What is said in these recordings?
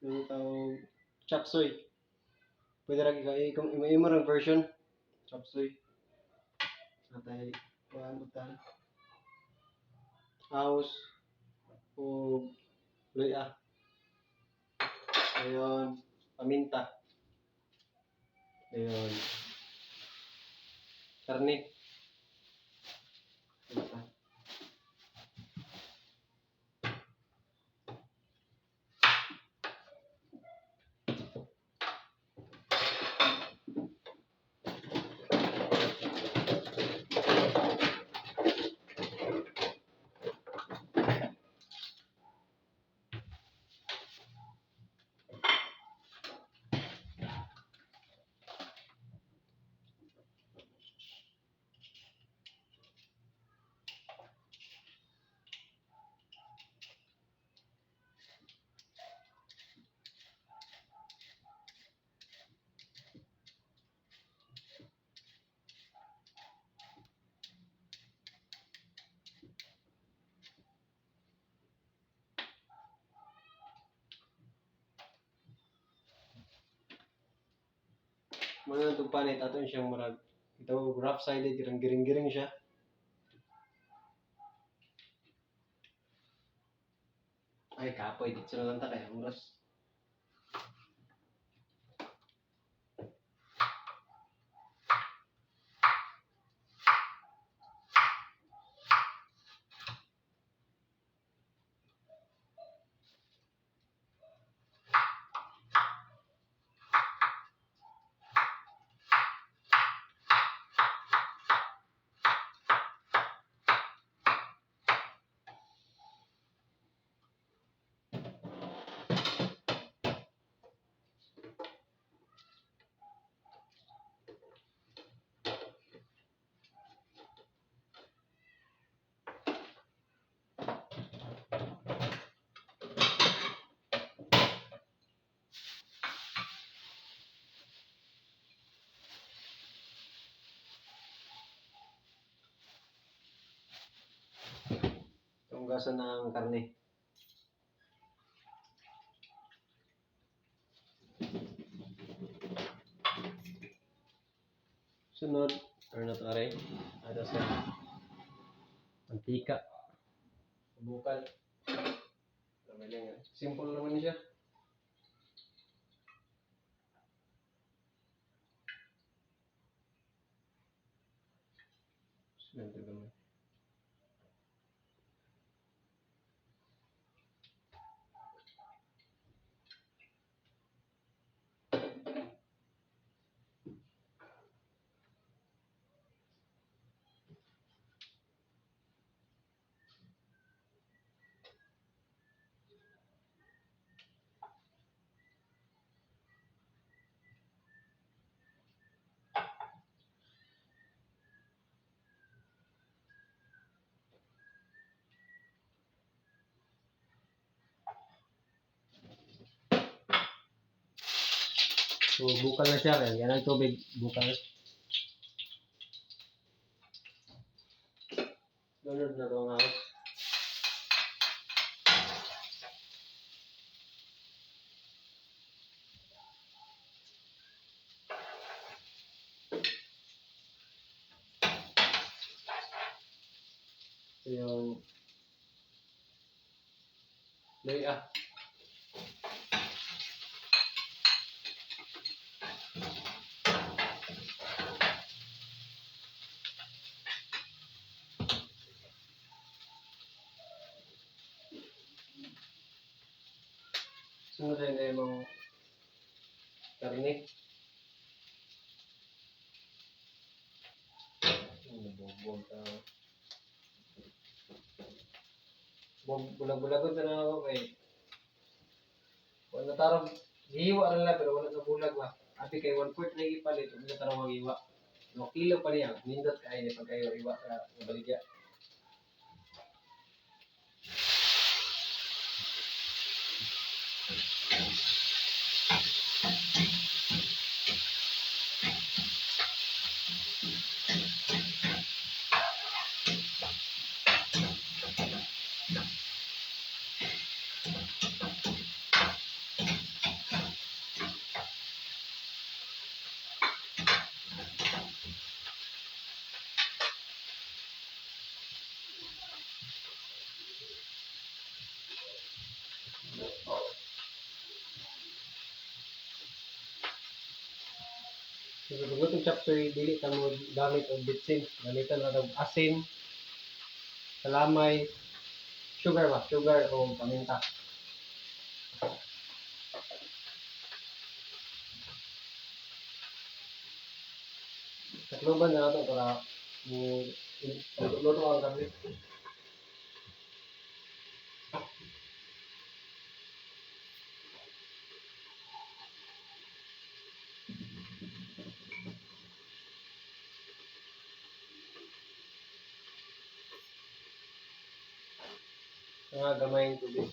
Yung tawag chop suey. Pwede ra gyud kung imo imo version chop suey. Atay kuan butan. House o luya. Ayun, paminta. Ayun. Karne. Ito. Mga itong panit, ato siyang murag ito rough sided, girang giring-giring siya. Ay, kapoy, dito na lang ta kaya oras. Tunggasan ng karne. Sunod, or na to aray. Ano sa mantika. Bukal. Simple naman siya. Sunod gamay. So, bukal na siya. Kaya yan ang tubig. Bukal. Lunod na itong house. Ito yung luya. Sunod na yung karne. Bugbog ka. Bulag-bulagon na ako kay wala tarong gihiwa ra lang pero wala na bulag ba. Abi kay 1/4 na ipalit ug na tarong ang iwa. No kilo pa niya, nindot kay ni pagkayo iwa sa baligya. So, sa paglutong chop suey, dili ta mo gamit og bitsin. Gamitan ra og asin, kalamay, sugar ba? Sugar o paminta. Takluban na nato para mo luto ang karne. Mga gamayng tubig.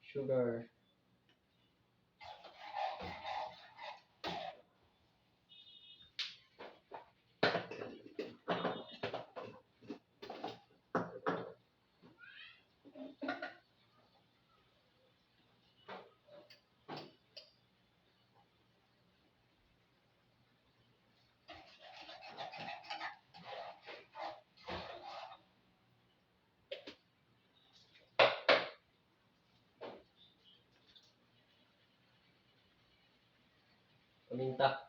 Sugar. Paminta.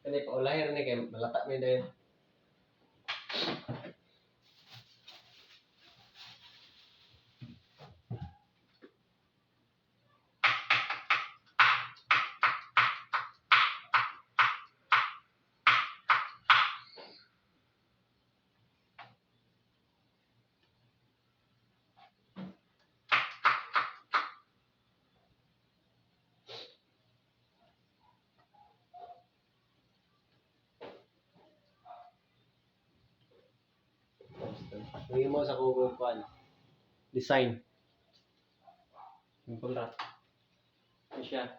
Kani paulahi ra ni kay malata mi dayon. Mahimo sa kuko kuan. Design. Simple ra. Ano siya?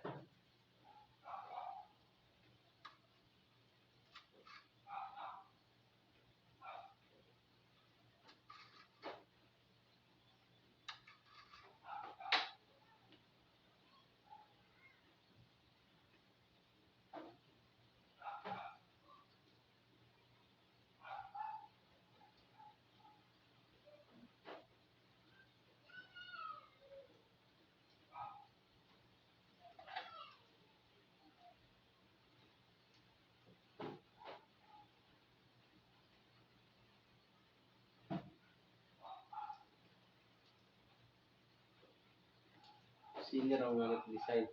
Senior ang gamit design.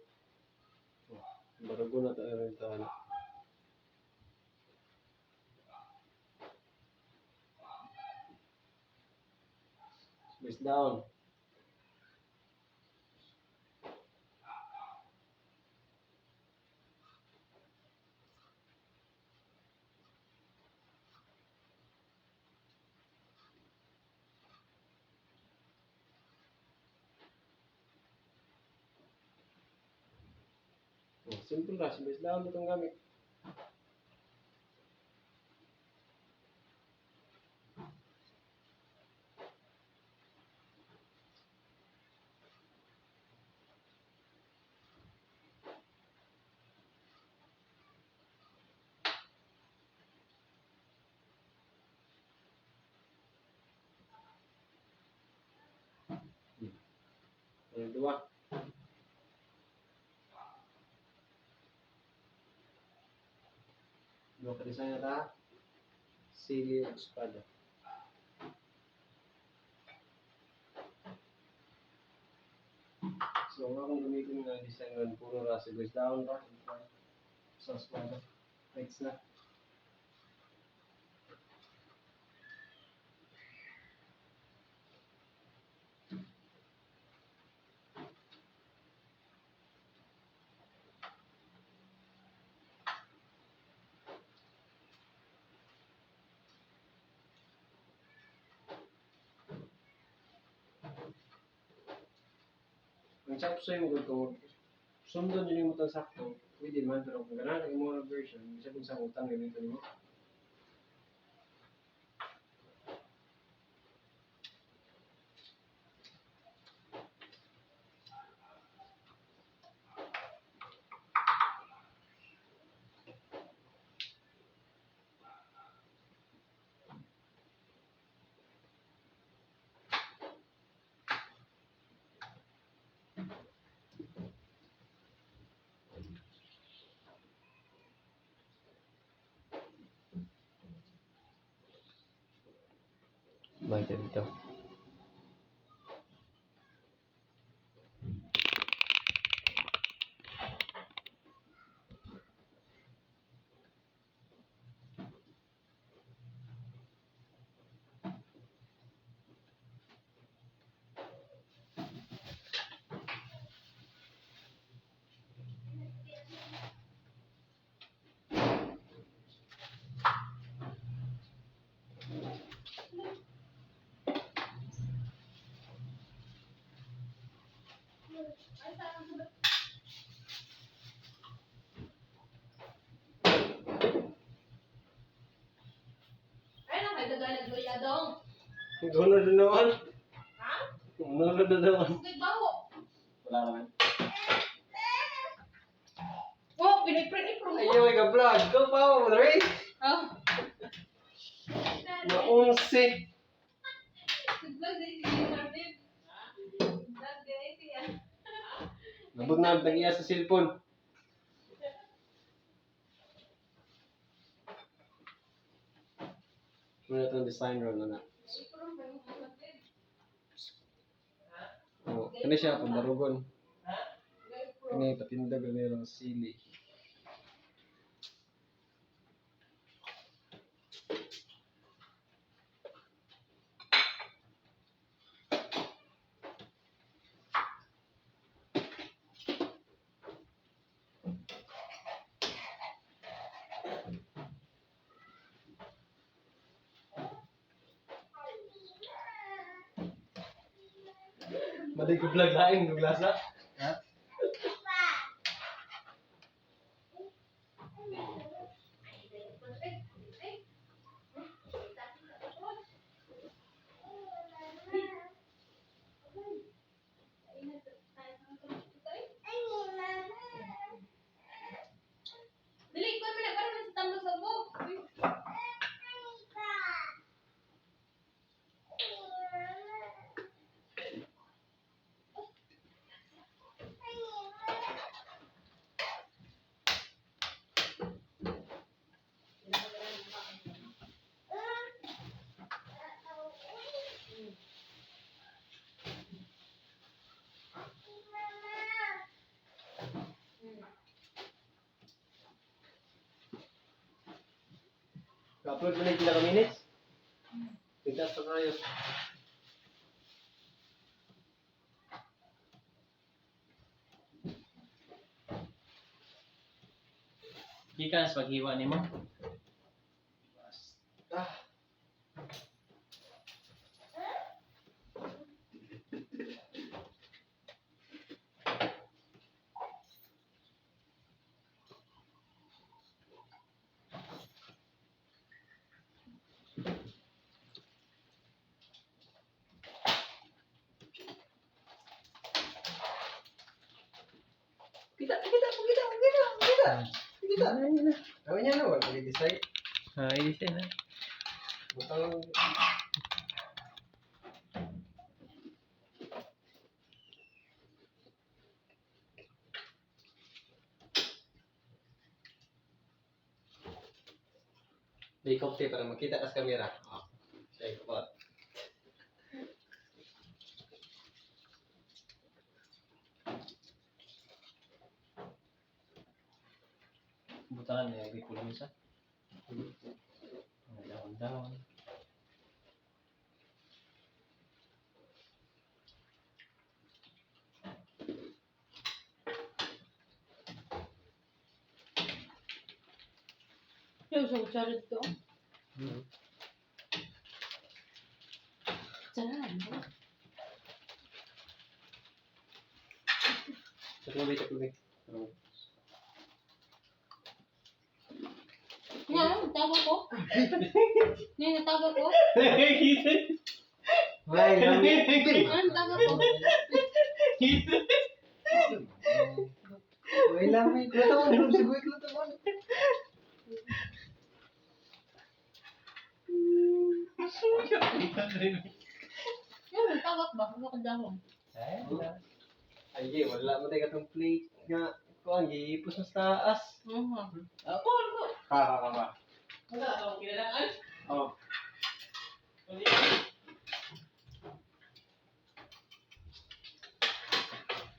Oh, barugo na to ito ano. Space down. Oh, simple ra, space down itong gamit. Ayan, duwa. Duha ka design na ta. Sili ug espada. So, ang akong gamitin nga design ron, puro ra sa guys down ra. Sa espada. Lights na. Ang chop suey mo gud, kung sundon yun yung sakto, pwede man, pero kung ganahan ang imong version, bisa kung sa utang gamiton mo. Bakit dito? Ay lang, kay Tagalog luya dong. Gunod na naman. Ha? Gunod na naman. Kay baho. Wala naman. Oh, piniprint ipro mo. Ayaw, may ka-vlog. Go pa mo, Ray. Oh. Maunsi. Vlog din si Marvin. Vlog din siya. Nabot na ang iya sa cellphone. Muna itong design room na na. Ipro mo Marvin. Oh, kani siya pambarugon. Kani patindag na yung sili. Maday ko vlog lain ng lasa. Ha? Dili ko man para man sa tambo sa buhok. Upload mo na yung pila ka minutes. Tigtas pa tayo. Gikan sa paghiwa nimo. Basta. Kita, kita, kita, kita, kita. Kita. Gawin niya na, wala pag-decide. Ah, i-design na. Butang. May kaunti para makita ka sa kamera. Oh. Sige, kapot. Butangan na yung kulong sa. Mga dahon-dahon. Yung sa kutsara dito. Kutsara, ano? Sa tubig, sa tubig. Oh. Nga, natago ko. Nga, natago ko. Ay, lami. Ano, natago ko? Ay, lami. Klatawan, siguro klatawan. Yung natago ba? Ano ka dahon? Ay, wala. Ay, di, wala mo tayo katong plate nga. Kuang, giipos na sa taas. Ako, ano? Ka, ka, ka, ka. Wala akong kinalangan. Oh.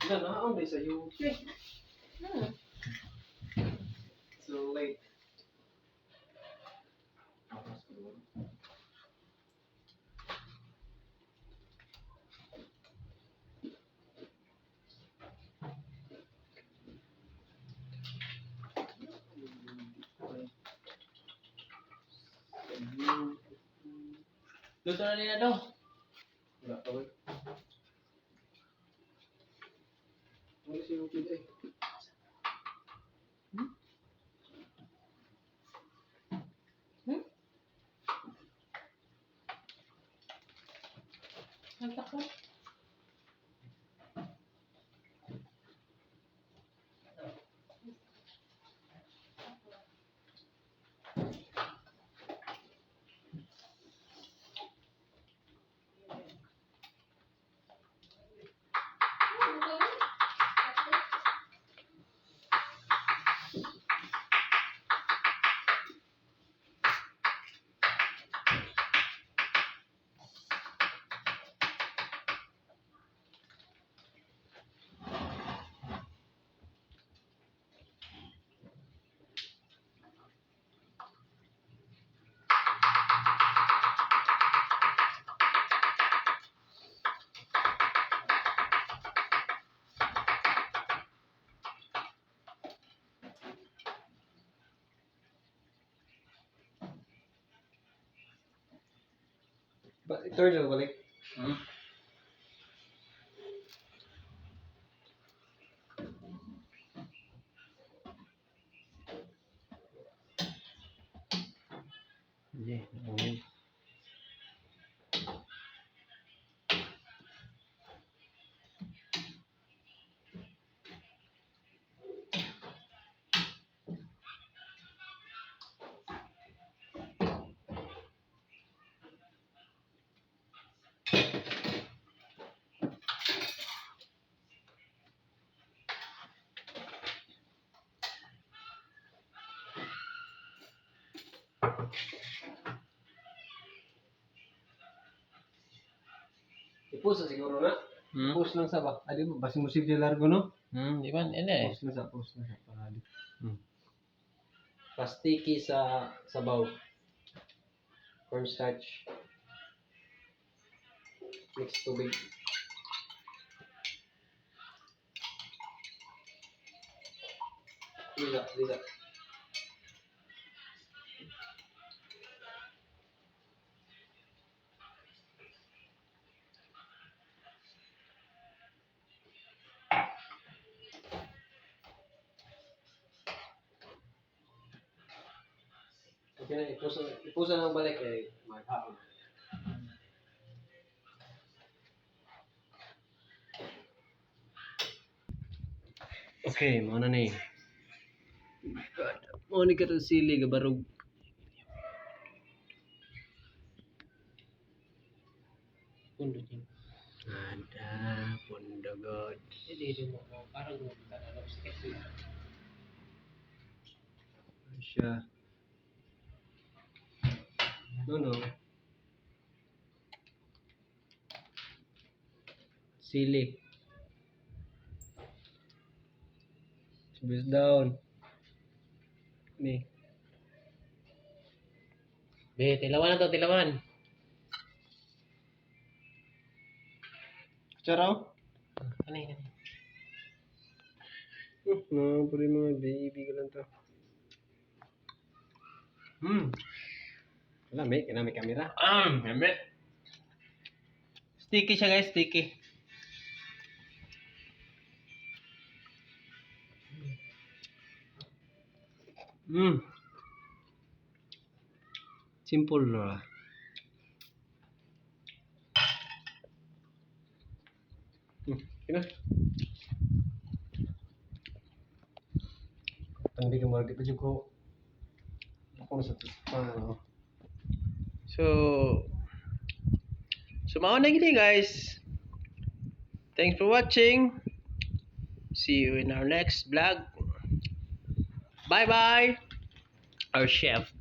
Wala na, ang sa UK. So late. Luto na nila daw. Wala pa ba? Wala si UK day. Nagtako. Ba, third na balik. Hindi, naungin. Ipus na siguro na. Hmm? Post lang sa ba? Adi mo, basin mo sige largo no? Di ba? Ano eh. Post lang sa, post lang sa. Para di. Pastiki sa sabaw. Cornstarch. Mix tubig. Lisa, Lisa. Okay na, ipusa, ipusa na ang balik eh. Maghaon. Okay, mao na ni. Mao ni katong sili gabarog. Pundo din. Ada pundo god. Hindi, hindi mo. Parang gumita na lang. Sakit Siya. No. Sili. Sibuyas daon. Ni. Be, tilawan na to, tilawan. Kutsara, oh. Ano yun? No, puro yung mga baby ko lang to. Wala, may camera. Yummy. Sticky siya, guys, sticky. Simple ra. Kina. Ang di ka di pa jud ko. Ako na sa paano. So mao na gini, guys. Thanks for watching. See you in our next vlog. Bye bye. Our chef.